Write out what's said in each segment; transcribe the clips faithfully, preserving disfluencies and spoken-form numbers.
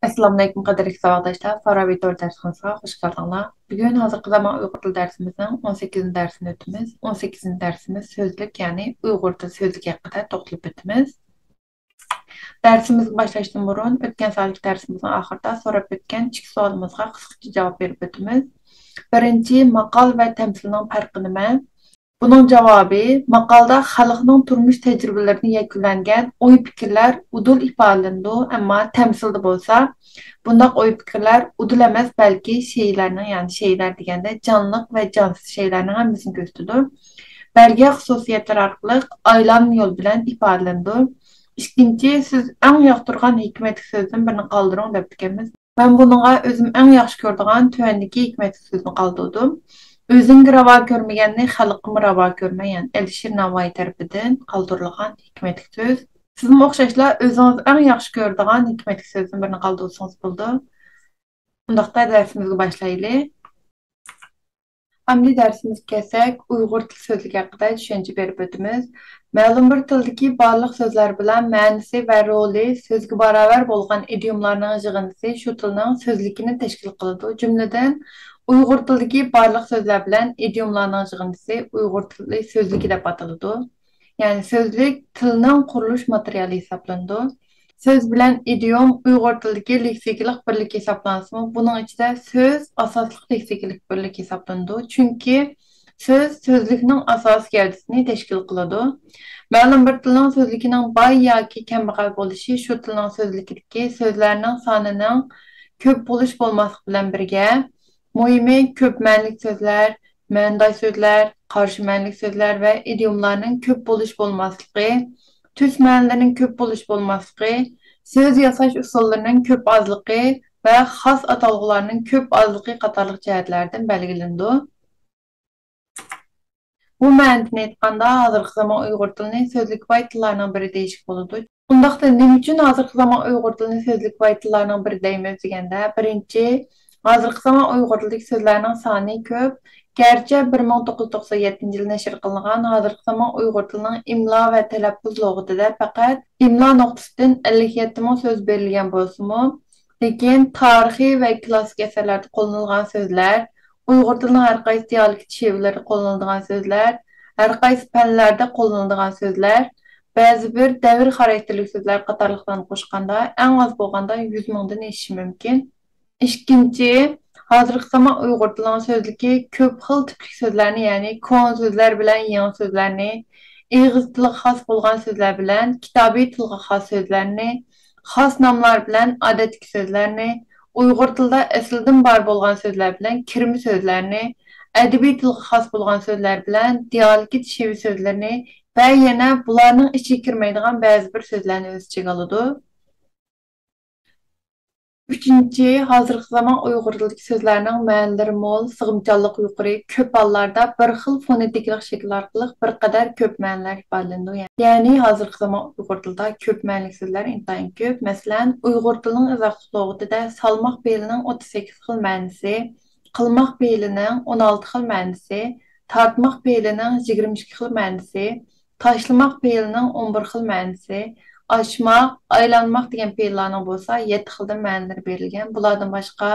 ئەسسالامۇئەلەيكۇم، قەدىرلىك ساۋاقداشلار! فارابى تور دەرسخانىسىغا خۇش كەلدىڭلار. بۈگۈن ھازىرقى زامان ئۇيغۇر تىل دەرسىمىزنىڭ ئون سەككىزىنچى دەرسىنى ئۆتىمىز. ئون سەككىزىنچى دەرسىمىز سۆزلۈك، يەنى ئۇيغۇر تىل سۆزلۈكى ھەققىدە توختىلىپ ئۆتىمىز. دەرسىمىزنى باشلاشتىن بۇرۇن، ئۆتكەن سائەتلىك دەرسىمىزنىڭ ئاخىرىدا سوراپ ئۆتكەن ئىككى سوئالىمىزغا قىسقىچە جاۋاب بېرىپ ئۆتىمىز. بىرىنچى، ماقال ۋە تەمسىلنىڭ پەرقى نېمە؟ بۇنىڭ جاۋابى، ماقالدا خەلقنىڭ تۇرمۇش تەجرىبىلىرىدىن يەكۈنلەنگەن ئوي-پىكىرلەر ئۇدۇل ئىپادىلىنىدۇ، ئەمما تەمسىلدە بولسا، بۇنداق ئوي-پىكىرلەر ئۇدۇل ئەمەس، بەلكى شەيئىلەرنىڭ، يەنى شەيئىلەر دېگەندە جانلىق ۋە جانسىز شەيئىلەرنىڭ ھەممىسىنى كۆرسىتىدۇ. بەلگە خۇسۇسىيەتلەر ئارقىلىق ئايلانما يول بىلەن ئىپادىلىنىدۇ. ئىككىنچى، سىز ئەڭ ياقتۇرغان ھېكمەتلىك سۆزدىن بىرنى قالدۇرۇڭ دەپتىكەنمىز. مەن بۇنىڭغا ئۆزۈم ئەڭ ياخشى كۆرىدىغان تۆۋەندىكى ھېكمەتلىك سۆزنى قالدۇردۇم. «ئۆزۈڭگە راۋا كۆرمىگەننى خەلققىمۇ راۋا كۆرمە»، يەنى ئەلىشىر نەۋائى تەرىپىدىن قالدۇرۇلغان ھېكمەتلىك سۆز. سىزمۇ ئوخشاشلا ئۆزىڭىز ئەڭ ياخشى كۆرىدىغان ھېكمەتلىك سۆزدىن بىرنى قالدۇرسىڭىز بولىدۇ. ئۇنداقتا دەرسىمىزگە باشلايلى. ئەمدى دەرسىمىزگە كەلسەك، ئۇيغۇر تىل سۆزلۈكى ھەققىدە چۈشەنچە بېرىپ ئۆتىمىز. مەلۇم بىر تىلدىكى بارلىق سۆزلەر بىلەن مەنىسى ۋە رولى سۆزگە باراۋەر بولغان ئىدىيوملارنىڭ يىغىندىسى شۇ تىلنىڭ سۆزلۈكىنى تەشكىل قىلىدۇ. جۈملىدىن، ئۇيغۇر تىلىدىكى بارلىق سۆزلەر بىلەن ئىدىيوملارنىڭ يىغىندىسى ئۇيغۇر تىلى سۆزلۈكى دەپ ئاتىلىدۇ. يەنى سۆزلۈك تىلنىڭ قۇرۇلۇش ماتېرىيالى ھېسابلىنىدۇ. سۆز بىلەن ئىدىيوم ئۇيغۇر تىلىدىكى لېكسىكىلىق بىرلىك ھېسابلانسىمۇ، بۇنىڭ ئىچىدە سۆز ئاساسلىق لېكسىكىلىق بىرلىك ھېسابلىنىدۇ، چۈنكى سۆز سۆزلۈكنىڭ ئاساسىي گەۋدىسىنى تەشكىل قىلىدۇ. مەلۇم بىر تىلنىڭ سۆزلۈكىنىڭ باي ياكى كەمبەغەل بولۇشى شۇ تىلنىڭ سۆزلۈكىدىكى سۆزلەرنىڭ سانىنىڭ كۆپ بولۇش بولماسلىقى بىلەن بىرگە، مۇھىمى كۆپ مەنىلىك سۆزلەر، مەنىداش سۆزلەر، قارشى مەنىلىك سۆزلەر ۋە ئىدىيوملارنىڭ كۆپ بولۇش بولماسلىقى، تۈس مەنىلىرىنىڭ كۆپ بولۇش بولماسلىقى، سۆز ياساش ئۇسۇللىرىنىڭ كۆپ ئازلىقى ۋە خاس ئاتالغۇلارنىڭ كۆپ ئازلىقى قاتارلىق جەھەتلەردىن بەلگىلىنىدۇ. بۇ مەنىدىن ئېيتقاندا، ھازىرقى زامان ئۇيغۇر تىلىنى سۆزلۈكى باي تىللارنىڭ بىرى دېيىشكە بولىدۇ. ئۇنداقتا نېمە ئۈچۈن ھازىرقى زامان ئۇيغۇر تىلىنى سۆزلۈكى باي تىللارنىڭ بىرى دەيمىز دېگەندە، بىرىنچى، ھازىرقى زامان ئۇيغۇر تىلىدىكى سۆزلەرنىڭ سانى كۆپ. گەرچە بىر مىڭ توققۇز يۈز توقسان يەتتىنچى يىلى نەشر قىلىنغان ھازىرقى زامان ئۇيغۇر تىلىنىڭ ئىملا ۋە تەلەپپۇز لۇغىتىدە پەقەت ئىملا نۇقتىسىدىن ئەللىك يەتتە مىڭ سۆز بېرىلگەن بولسىمۇ، لېكىن تارىخىي ۋە كلاسسىك ئەسەرلەردە قوللىنىلغان سۆزلەر، ئۇيغۇر تىلىنىڭ ھەر قايسى دىئالېكت شېۋىلىرىدە قوللىنىلىدىغان سۆزلەر، ھەر قايسى پەنلەردە قوللىنىلىدىغان سۆزلەر، بەزى بىر دەۋر خاراكتېرلىك سۆزلەر قاتارلىقلارنى قوشقاندا، ئەڭ ئاز بولغاندا يۈز مىڭدىن ئېشىشى مۇمكىن. ئىككىنچى، ھازىرقى زامان ئۇيغۇر تىلىنىڭ سۆزلۈكى كۆپ خىل تىپلىك سۆزلەرنى، يەنى كونا سۆزلەر بىلەن يېڭى سۆزلەرنى، ئېغىز تىلىغا خاس بولغان سۆزلەر بىلەن كىتابىي تىلغا خاس سۆزلەرنى، خاس ناملار بىلەن ئادەتتىكى سۆزلەرنى، ئۇيغۇر تىلىدا ئەسلىدىن بار بولغان سۆزلەر بىلەن كىرمە سۆزلەرنى، ئەدەبىي تىلغا خاس بولغان سۆزلەر بىلەن دىئالېكت شېۋە سۆزلىرىنى ۋە يەنە بۇلارنىڭ ئىچىگە كىرمەيدىغان بەزى بىر سۆزلەرنى ئۆز ئىچىگە ئالىدۇ. ئۈچىنچى، ھازىرقى زامان ئۇيغۇر تىلىدىكى سۆزلەرنىڭ مەنىلىرى مول، سىغىمچانلىقى يۇقىرى، كۆپ ھاللاردا بىر خىل فونېتىكىلىق شەكىل ئارقىلىق بىر قەدەر كۆپ مەنىلەر ئىپادىلىنىدۇ. يەنى ھازىرقى زامان ئۇيغۇر تىلىدا كۆپ مەنىلىك سۆزلەر ئىنتايىن كۆپ. مەسىلەن، ئۇيغۇر تىلىنىڭ ئىزاھلىق لۇغىتىدە سالماق پېئىلىنىڭ ئوتتۇز سەككىز خىل مەنىسى، قىلماق پېئىلىنىڭ ئون ئالتە خىل مەنىسى، تارتماق پېئىلىنىڭ يىگىرمە ئىككى خىل مەنىسى، تاشلىماق پېئىلىنىڭ ئون بىر خىل مەنىسى، ئاچماق، ئايلانماق دېگەن پېئىللارنىڭ بولسا يەتتە خىلدىن مەنىلىرى بېرىلگەن. بۇلاردىن باشقا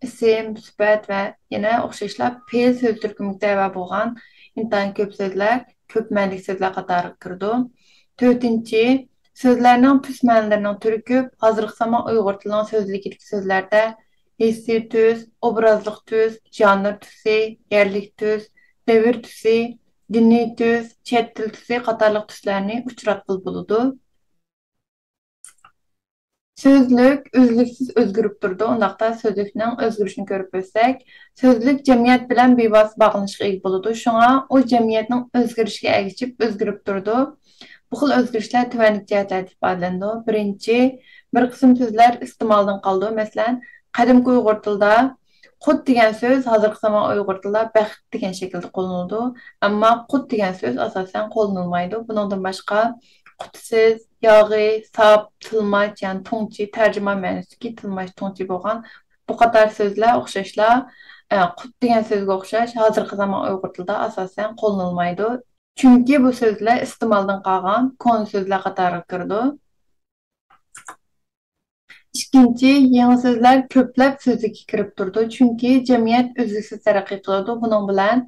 ئىسىم، سۈپەت ۋە يەنە ئوخشاشلا پېئىل سۆز تۈركۈمىگە تەۋە بولغان ئىنتايىن كۆپ سۆزلەر كۆپ مەنىلىك سۆزلەر قاتارىغا كىرىدۇ. تۆتىنچى، سۆزلەرنىڭ تۈس مەنىلىرىنىڭ تۈرى كۆپ. ھازىرقى زامان ئۇيغۇر تىلىنىڭ سۆزلۈكىدىكى سۆزلەردە ھېسسىي تۈس، ئوبرازلىق تۈس، ژانىر تۈسى، يەرلىك تۈس، دەۋر تۈسى، دىنىي تۈس، چەت تىل تۈسى قاتارلىق تۈسلەرنى ئۇچراتقىلى بولىدۇ. سۆزلۈك ئۈزلۈكسىز ئۆزگىرىپ تۇرىدۇ. ئۇنداقتا سۆزلۈكنىڭ ئۆزگىرىشىنى كۆرۈپ ئۆتسەك، سۆزلۈك جەمئىيەت بىلەن بىۋاسىتە باغلىنىشقا ئىگە بولىدۇ. شۇڭا ئۇ جەمئىيەتنىڭ ئۆزگىرىشىگە ئەگىشىپ ئۆزگىرىپ تۇرىدۇ. بۇ خىل ئۆزگىرىشلەر تۆۋەندىكى جەھەتلەردە ئىپادىلىنىدۇ. بىرىنچى، بىر قىسىم سۆزلەر ئىستېمالدىن قالىدۇ. مەسىلەن، قەدىمكى ئۇيغۇر تىلىدا قۇت دېگەن سۆز ھازىرقى زامان ئۇيغۇر تىلىدا بەخت دېگەن شەكىلدە قوللىنىلىدۇ. ئەمما قۇت دېگەن سۆز ئاساسەن قوللىنىلمايدۇ. بۇنىڭدىن باشقا، قۇتىسىز، ياغى، ساپ، تىلماچ، يەنى تۇڭچى، تەرجىمان مەنىسىدىكى تىلماچ، تۇڭچى بولغان بۇ قاتار سۆزلەر ئوخشاشلا، ئە، قۇت دېگەن سۆزگە ئوخشاش ھازىرقى زامان ئۇيغۇر تىلىدا ئاساسەن قوللىنىلمايدۇ. چۈنكى بۇ سۆزلەر ئىستېمالدىن قالغان كونا سۆزلەر قاتارىغا كىرىدۇ. ئىككىنچى، يېڭى سۆزلەر كۆپلەپ سۆزلۈككە كىرىپ تۇرىدۇ، چۈنكى جەمئىيەت ئۈزلۈكسىز تەرەققىي قىلىدۇ، بۇنىڭ بىلەن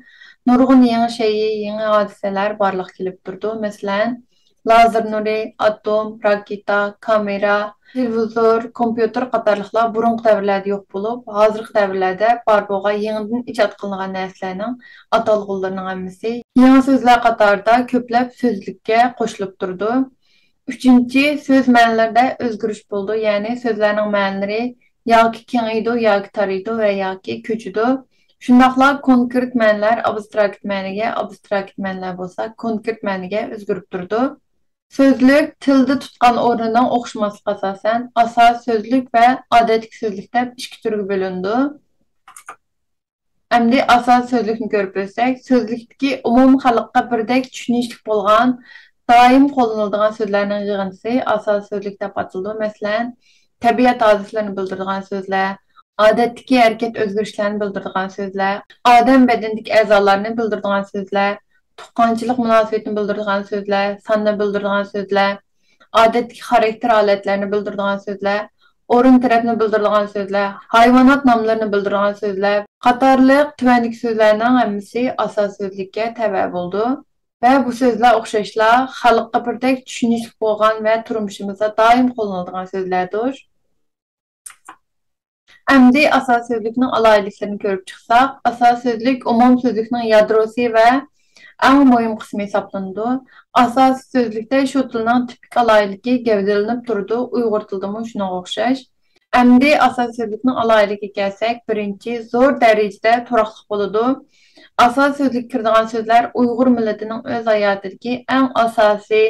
نۇرغۇن يېڭى شەيئى، يېڭى ھادىسىلەر بارلىققا كېلىپ تۇرىدۇ. مەسىلەن، لازېر نۇرى، ئاتوم، راكېتا، كامېرا، تېلېۋىزور، كومپيۇتېر قاتارلىقلار بۇرۇنقى دەۋرلەردە يوق بولۇپ، ھازىرقى دەۋرلەردە بار بولغان يېڭىدىن ئىجاد قىلىنغان نەرسىلەرنىڭ ئاتالغۇلىرىنىڭ ھەممىسى يېڭى سۆزلەر قاتارىدا كۆپلەپ سۆزلۈككە قوشۇلۇپ تۇرىدۇ. ئۈچىنچى، سۆز مەنىلىرىدە ئۆزگىرىش بولىدۇ، يەنى سۆزلەرنىڭ مەنىلىرى ياكى كېڭىيىدۇ، ياكى تارىيىدۇ ۋە ياكى كۆچىدۇ. شۇنداقلا كونكرېت مەنىلەر ئابستراكت مەنىگە، ئابستراكت مەنىلەر بولسا كونكرېت مەنىگە ئۆزگىرىپ تۇرىدۇ. سۆزلۈك تىلدا تۇتقان ئورنىنىڭ ئوخشىماسلىقىغا ئاساسەن، ئاساسىي سۆزلۈك ۋە ئادەتتىكى سۆزلۈك دەپ ئىككى تۈرگە بۆلۈنىدۇ. ئەمدى ئاساسىي سۆزلۈكنى كۆرۈپ ئۆتسەك، سۆزلۈكتىكى ئومۇمىي خەلققە بىردەك چۈشىنىشلىك بولغان، دائىم قوللىنىلىدىغان سۆزلەرنىڭ يىغىندىسى ئاساسىي سۆزلۈك دەپ ئاتىلىدۇ. مەسىلەن، تەبىئەت ھادىسىلىرىنى بىلدۈرىدىغان سۆزلەر، ئادەتتىكى ھەرىكەت ئۆزگىرىشلەرنى بىلدۈرىدىغان سۆزلەر، ئادەم بەدىنىدىكى ئەزالارنى بىلدۈرىدىغان سۆزلەر، تۇغقانچىلىق مۇناسىۋىتىنى بىلدۈرىدىغان سۆزلەر، ساننى بىلدۈرىدىغان سۆزلەر، ئادەتتىكى خاراكتېر ھالەتلەرنى بىلدۈرىدىغان سۆزلەر، ئورۇن تەرەپنى بىلدۈرىدىغان سۆزلەر، ھايۋانات ناملىرىنى بىلدۈرىدىغان سۆزلەر قاتارلىق تۆۋەندىكى سۆزلەرنىڭ ھەممىسى ئاساسىي سۆزلۈككە تەۋە بولىدۇ. ۋە بۇ سۆزلەر ئوخشاشلا خەلققە بىردەك چۈشىنىشلىك بولغان ۋە تۇرمۇشىمىزدا دائىم قوللىنىلىدىغان سۆزلەردۇر. ئەمدى ئاساسىي سۆزلۈكنىڭ ئالاھىدىلىكلىرىنى كۆرۈپ چىقساق، ئاساسىي سۆزلۈك ئومۇمىي سۆزلۈكنىڭ يادروسى ۋە ئەڭ مۇھىم قىسمى ھېسابلىنىدۇ. ئاساسىي سۆزلۈكتە شۇ تىلنىڭ تىپىك ئالاھىدىلىكى گەۋدىلىنىپ تۇرىدۇ، ئۇيغۇر تىلىدىمۇ شۇنىڭغا ئوخشاش. ئەمدى ئاساسىي سۆزلۈكنىڭ ئالاھىدىلىكىگە كەلسەك، بىرىنچى، زور دەرىجىدە تۇراقلىق بولىدۇ. ئاساسىي سۆزلۈككە كىرىدىغان سۆزلەر ئۇيغۇر مىللىتىنىڭ ئۆز ھاياتىدىكى ئەڭ ئاساسىي،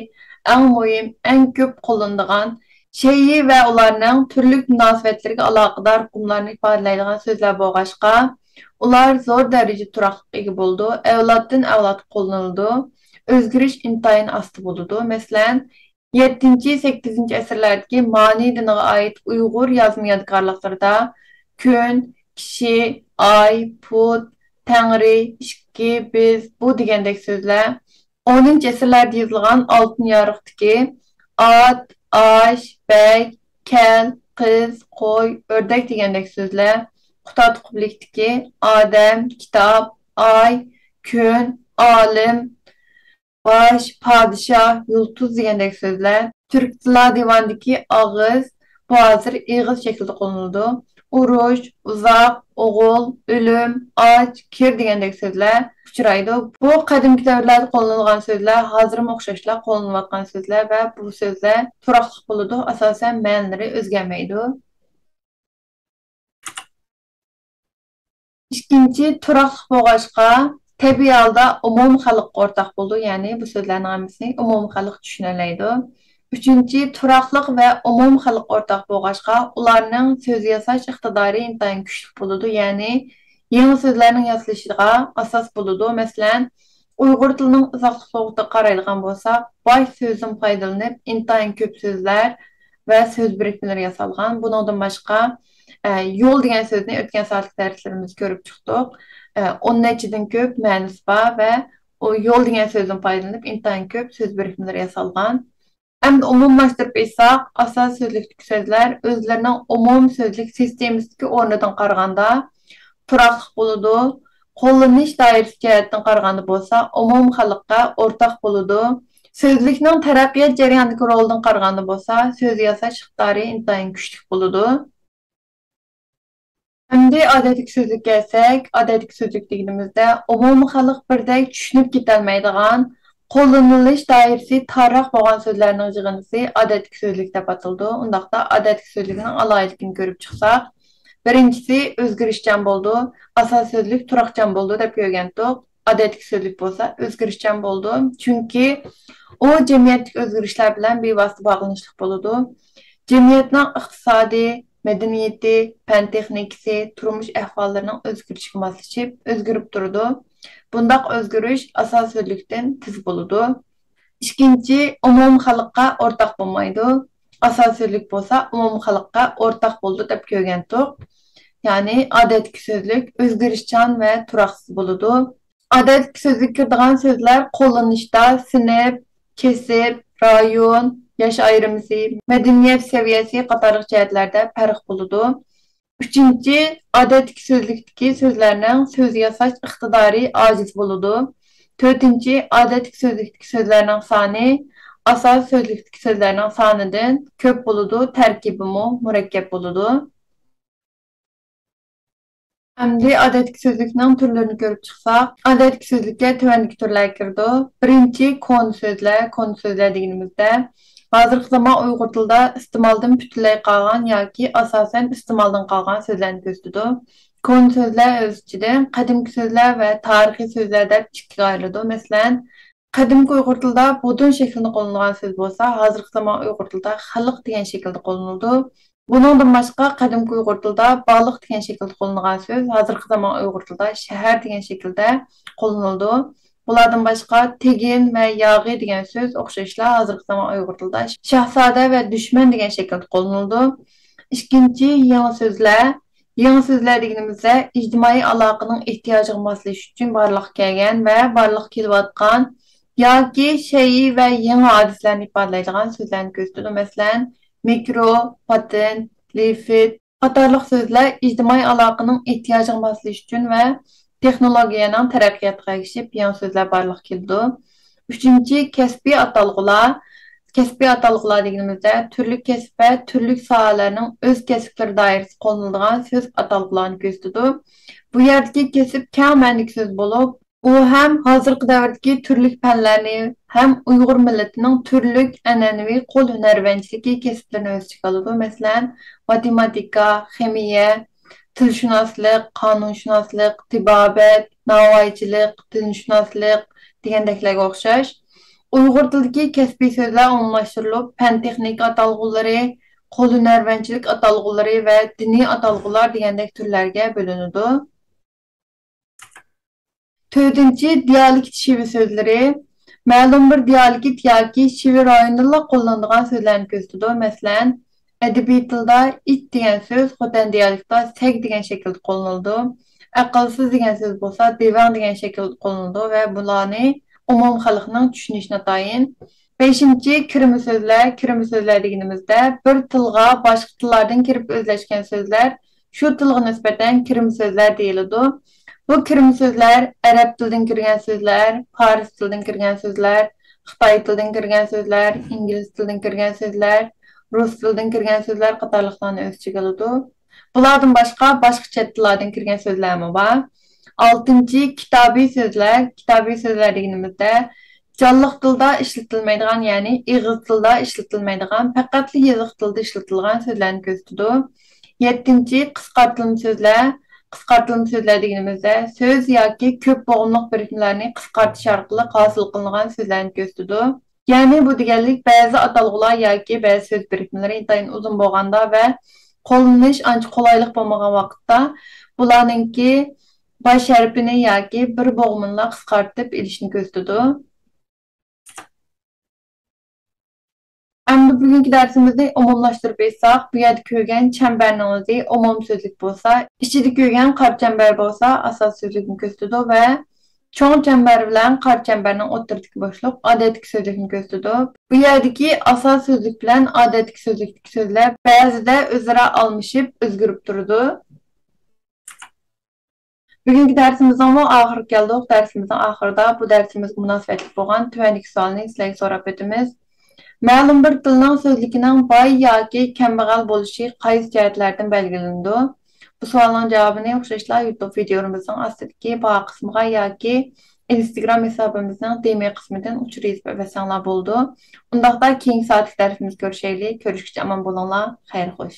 ئەڭ مۇھىم، ئەڭ كۆپ قوللىنىدىغان شەيئى ۋە ئۇلارنىڭ تۈرلۈك مۇناسىۋەتلىرىگە ئالاقىدار ئۇقۇملارنى ئىپادىلەيدىغان سۆزلەر بولغاچقا، ئۇلار زور دەرىجىدە تۇراقلىققا ئىگە بولىدۇ، ئەۋلادتىن ئەۋلادقا قوللىنىلىدۇ، ئۆزگىرىش ئىنتايىن ئاستا بولىدۇ. مەسىلەن، يەتتىنچى، سەككىزىنچى ئەسىرلەردىكى مانى دىنىغا ئائىت ئۇيغۇر يازما يادىكارلىقلىرىدا كۈن، كىشى، ئاي، پۇت، تەڭرى، ئىككى، بىز، بۇ دېگەندەك سۆزلەر، ئونىنچى ئەسىرلەردە يېزىلغان ئالتۇن يارۇقتىكى ئات، ئاش، بەگ، كەل، قىز، قوي، ئۆردەك دېگەندەك سۆزلەر، قۇتادغۇ بىلىكتىكى ئادەم، كىتاب، ئاي، كۈن، ئالىم، باش، پادىشاھ، يۇلتۇز دېگەندەك سۆزلەر. تۈرك تىللار دىۋانىدىكى ئاغىز، بۇ ھازىر ئېغىز شەكلىدە قوللىنىلىدۇ. ئۇرۇش، ئۇزاق، ئوغۇل، ئۆلۈم، ئاچ، كىر دېگەندەك سۆزلەر ئۇچرايدۇ. بۇ قەدىمكى دەۋرلەردە قوللىنىلغان سۆزلەر، ھازىرمۇ ئوخشاشلا قوللىنىلىۋاتقان سۆزلەر ۋە بۇ سۆزلەر تۇراقلىق بولىدۇ، ئاساسەن مەنىلىرى ئۆزگەرمەيدۇ. ئىككىنچى، تۇراقلىق بولغاچقا، تەبىئىي ھالدا ئومۇمىي خەلققە ئورتاق بولىدۇ، يەنى بۇ سۆزلەرنىڭ ھەممىسىنى ئومۇمىي خەلق چۈشىنەلەيدۇ. ئۈچىنچى، تۇراقلىق ۋە ئومۇمىي خەلققە ئورتاق بولغاچقا، ئۇلارنىڭ سۆز ياساش ئىقتىدارى ئىنتايىن كۈچلۈك بولىدۇ، يەنى يېڭى سۆزلەرنىڭ ياسىلىشىغا ئاساس بولىدۇ. مەسىلەن، ئۇيغۇر تىلىنىڭ ئۇزاقلىق سوغۇقىغا قارايدىغان بولساق، باش سۆزدىن پايدىلىنىپ، ئىنتايىن كۆپ سۆزلەر ۋە سۆز بىرىكمىلىرى ياسالغان. بۇنىڭدىن باشقا، ئە، يول دېگەن سۆزنى ئۆتكەن سائەتلىك دەرسلىرىمىزدە كۆرۈپ چىقتۇق. ئە، ئون نەچچىدىن كۆپ مەنىسى بار ۋە ئۇ يول دېگەن سۆزدىن پايدىلىنىپ، ئىنتايىن كۆپ سۆز بىرىكمىلىرى ياسالغان. ئەمدى ئومۇملاشتۇرۇپ ئېيتساق، ئاساسىي سۆزلۈكتىكى سۆزلەر ئۆزلىرىنىڭ ئومۇمىي سۆزلۈك سىستېمىسىدىكى ئورنىدىن قارىغاندا تۇراقلىق بولىدۇ، قوللىنىش دائىرىسى جەھەتتىن قارىغاندا بولسا ئومۇمىي خەلققە ئورتاق بولىدۇ، سۆزلۈكنىڭ تەرەققىيات جەريانىدىكى رولىدىن قارىغاندا بولسا سۆز ياساش ئىقتىدارى ئىنتايىن كۈچلۈك بولىدۇ. ئەمدى ئادەتتىكى سۆزلۈككە كەلسەك، ئادەتتىكى سۆزلۈك دېگىنىمىزدە ئومۇمىي خەلق بىردەك چۈشىنىپ كېتەلمەيدىغان، قوللىنىلىش دائىرىسى تارراق بولغان سۆزلەرنىڭ يىغىندىسى ئادەتتىكى سۆزلۈك دەپ ئاتىلىدۇ. ئۇنداقتا ئادەتتىكى سۆزلۈكنىڭ ئالاھىدىلىكىنى كۆرۈپ چىقساق، بىرىنچىسى ئۆزگىرىشچان بولىدۇ. ئاساسىي سۆزلۈك تۇراقچان بولىدۇ دەپ كۆرگەنتۇق. ئادەتتىكى سۆزلۈك بولسا ئۆزگىرىشچان بولىدۇ. چۈنكى ئۇ جەمئىيەتتىكى ئۆزگىرىشلەر بىلەن بىۋاسىتە باغلىنىشلىق بولىدۇ. جەمئىيەتنىڭ ئىقتىسادىي، مەدەنىيىتى، پەن تېخنىكىسى، تۇرمۇش ئەھۋاللىرىنىڭ ئۆزگىرىشىگە ماسلىشىپ ئۆزگىرىپ تۇرىدۇ. بۇنداق ئۆزگىرىش ئاساسىي سۆزلۈكتىن تېز بولىدۇ. ئىككىنچى، ئومۇمىي خەلققە ئورتاق بولمايدۇ. ئاساسىي سۆزلۈك بولسا ئومۇمىي خەلققە ئورتاق بولىدۇ دەپ كۆرگەنتۇق. يەنى ئادەتتىكى سۆزلۈك ئۆزگىرىشچان ۋە تۇراقسىز بولىدۇ. ئادەتتىكى سۆزلۈككە كىرىدىغان سۆزلەر قوللىنىشتا سىنىپ، كەسىپ، رايون، ياش ئايرىمىسى، مەدەنىيەت سەۋىيەسى قاتارلىق جەھەتلەردە پەرق بولىدۇ. ئۈچىنچى، ئادەتتىكى سۆزلۈكتىكى سۆزلەرنىڭ سۆز ياساش ئىقتىدارى ئاجىز بولىدۇ. تۆتىنچى، ئادەتتىكى سۆزلۈكتىكى سۆزلەرنىڭ سانى ئاساسىي سۆزلۈكتىكى سۆزلەرنىڭ سانىدىن كۆپ بولىدۇ، تەركىبىمۇ مۇرەككەپ بولىدۇ. ئەمدى ئادەتتىكى سۆزلۈكنىڭ تۈرلىرىنى كۆرۈپ چىقساق، ئادەتتىكى سۆزلۈككە تۆۋەندىكى تۈرلەر كىرىدۇ. بىرىنچى، كونا سۆزلەر. كونا سۆزلەر دېگىنىمىزدە، ھازىرقى زامان ئۇيغۇر تىلىدا ئىستېمالدىن پۈتۈنلەي قالغان ياكى ئاساسەن ئىستېمالدىن قالغان سۆزلەرنى كۆرسىتىدۇ. كونا سۆزلەر ئۆز ئىچىدە قەدىمكى سۆزلەر ۋە تارىخىي سۆزلەر دەپ ئىككىگە ئايرىلىدۇ. مەسىلەن، قەدىمكى ئۇيغۇر تىلىدا بۇدۇن شەكلىدە قوللىنىلغان سۆز بولسا، ھازىرقى زامان ئۇيغۇر تىلىدا خەلق دېگەن شەكىلدە قوللىنىلىدۇ. بۇنىڭدىن باشقا، قەدىمكى ئۇيغۇر تىلىدا بالىق دېگەن شەكىلدە قوللىنىلغان سۆز ھازىرقى زامان ئۇيغۇر تىلىدا شەھەر دېگەن شەكىلدە قوللىنىلىدۇ. بۇلاردىن باشقا، تېگىن ۋە ياغى دېگەن سۆز ئوخشاشلا ھازىرقى زامان ئۇيغۇر تىلىدا شاھزادە ۋە دۈشمەن دېگەن شەكىلدە قوللىنىلىدۇ. ئىككىنچى، يېڭى سۆزلەر. يېڭى سۆزلەر دېگىنىمىزدە، ئىجتىمائىي ئالاقىنىڭ ئېھتىياجىغا ماسلىشىش ئۈچۈن بارلىققا كەلگەن ۋە بارلىققا كېلىۋاتقان ياكى شەيئى ۋە يېڭى ھادىسىلەرنى ئىپادىلەيدىغان سۆزلەرنى كۆرسىتىدۇ. مەسىلەن، مىكرو، پاتېنت، لىفىت قاتارلىق سۆزلەر ئىجتىمائىي ئالاقىنىڭ ئېھتىياجىغا ماسلىشىش ئۈچۈن ۋە تېخنولوگىيەنىڭ تەرەققىياتىغا ئەگىشىپ يېڭى سۆزلەر بارلىققا كېلىدۇ. ئۈچىنچى، كەسپىي ئاتالغۇلار. كەسپىي ئاتالغۇلار دېگىنىمىزدە، تۈرلۈك كەسىپ ۋە تۈرلۈك ساھەلەرنىڭ ئۆز كەسىپلىرى دائىرىسىدە قوللىنىلىدىغان سۆز ئاتالغۇلارنى كۆرسىتىدۇ. بۇ يەردىكى كەسىپ كەڭ مەنىدىكى سۆز بولۇپ، ئۇ ھەم ھازىرقى دەۋردىكى تۈرلۈك پەنلەرنى، ھەم ئۇيغۇر مىللىتىنىڭ تۈرلۈك ئەنئەنىۋى قول ھۈنەرۋەنچىلىكى كەسىپلىرىنى ئۆز ئىچىگە ئالىدۇ. مەسىلەن، ماتېماتىكا، خىمىيە، تىلشۇناسلىق، قانۇنشۇناسلىق، تېبابەت، ناۋايچىلىق، دىنشۇناسلىق دېگەندەكلەرگە ئوخشاش. ئۇيغۇر تىلىدىكى كەسپىي سۆزلەر ئومۇملاشتۇرۇلۇپ، پەن-تېخنىكا ئاتالغۇلىرى، قول ھۈنەرۋەنچىلىك ئاتالغۇلىرى ۋە دىنىي ئاتالغۇلار دېگەندەك تۈرلەرگە بۆلۈنىدۇ. تۆتىنچى، دىئالېكت شېۋە سۆزلىرى. مەلۇم بىر دىئالېكت ياكى شېۋە رايونىدىلا قوللىنىدىغان سۆزلەرنى كۆرسىتىدۇ. مەسىلەن، ئەدەبىي تىلدا ئىت دېگەن سۆز خوتەن دىئالېكتىدا سەگ دېگەن شەكىلدە قوللىنىلىدۇ. ئەقىلسىز دېگەن سۆز بولسا دېۋەڭ دېگەن شەكىلدە قوللىنىلىدۇ ۋە بۇلارنى ئومۇم خەلقنىڭ چۈشىنىشى ناتايىن. بەشىنچى، كىرمە سۆزلەر. كىرمە سۆزلەر دېگىنىمىزدە، بىر تىلغا باشقا تىللاردىن كىرىپ ئۆزلەشكەن سۆزلەر، شۇ تىلغا نىسبەتەن كىرمە سۆزلەر دېيىلىدۇ. بۇ كىرمە سۆزلەر ئەرەب تىلىدىن كىرگەن سۆزلەر، پارس تىلىدىن كىرگەن سۆزلەر، خىتاي تىلىدىن كىرگەن سۆزلەر، ئىنگلىز تىلىدىن كىرگەن سۆزلەر، رۇس تىلىدىن كىرگەن سۆزلەر قاتارلىقلارنى ئۆز ئىچىگە ئالىدۇ. بۇلاردىن باشقا، باشقا چەت تىللاردىن كىرگەن سۆزلەرمۇ بار. ئالتىنچى، كىتابىي سۆزلەر. كىتابىي سۆزلەر دېگىنىمىزدە، جانلىق تىلدا ئىشلىتىلمەيدىغان، يەنى ئېغىز تىلدا ئىشلىتىلمەيدىغان، پەقەتلا يېزىق تىلدا ئىشلىتىلىدىغان سۆزلەرنى كۆرسىتىدۇ. يەتتىنچى، قىسقارتىلما سۆزلەر. قىسقارتىلما سۆزلەر دېگىنىمىزدە، سۆز ياكى كۆپ بوغۇملۇق بىرىكمىلەرنى قىسقارتىش ئارقىلىق ھاسىل قىلىنغان سۆزلەرنى كۆرسىتىدۇ. يەنى بۇ دېگەنلىك، بەزى ئاتالغۇلار ياكى بەزى سۆز بىرىكمىلىرى ئىنتايىن ئۇزۇن بولغاندا ۋە قوللىنىش ئانچە قولايلىق بولمىغان ۋاقىتتا، بۇلارنىڭكى باش ھەرپىنى ياكى بىر بوغۇمىنىلا قىسقارتىپ ئېلىشنى كۆرسىتىدۇ. ئەمدى بۈگۈنكى دەرسىمىزنى ئومۇملاشتۇرۇپ ئېيتساق، بۇ يەردە كۆرگەن چەمبەرنىڭ ئۆزى ئومۇمىي سۆزلۈك بولسا، ئىچىدە كۆرگەن قارا چەمبەر بولسا ئاساسىي سۆزلۈكنى كۆرسىتىدۇ ۋە چوڭ چەمبەر بىلەن قارا چەمبەرنىڭ ئوتتۇرىدىكى بوشلۇق ئادەتتىكى سۆزلۈكنى كۆرسىتىدۇ. بۇ يەردىكى ئاساسىي سۆزلۈك بىلەن ئادەتتىكى سۆزلۈكتىكى سۆزلەر بەزىدە ئۆزئارا ئالمىشىپ ئۆزگىرىپ تۇرىدۇ. بۈگۈنكى دەرسىمىزنىڭمۇ ئاخىرىغا كەلدۇق. دەرسىمىزنىڭ ئاخىرىدا بۇ دەرسىمىزگە مۇناسىۋەتلىك بولغان تۆۋەندىكى سوئالنى سىلەرگە سوراپ ئۆتىمىز. مەلۇم بىر تىلنىڭ سۆزلۈكىنىڭ باي ياكى كەمبەغەل بولۇشى قايسى جەھەتلەردىن بەلگىلىنىدۇ؟ بۇ سوئالنىڭ جاۋابىنى ئوخشاشلا يۇتۇب ۋىدىيولىرىمىزنىڭ ئاستىدىكى باھا قىسمىغا ياكى ئىنستاگرام ھېسابىمىزنىڭ دېمى قىسمىدىن ئۇچۇر يېزىپ ئەۋەتسەڭلار بولىدۇ. ئۇنداقتا كېيىنكى سائەتلىك دەرسىمىزدە كۆرۈشەيلى. كۆرۈشكىچە ئامان بولۇڭلار. خەير خوش.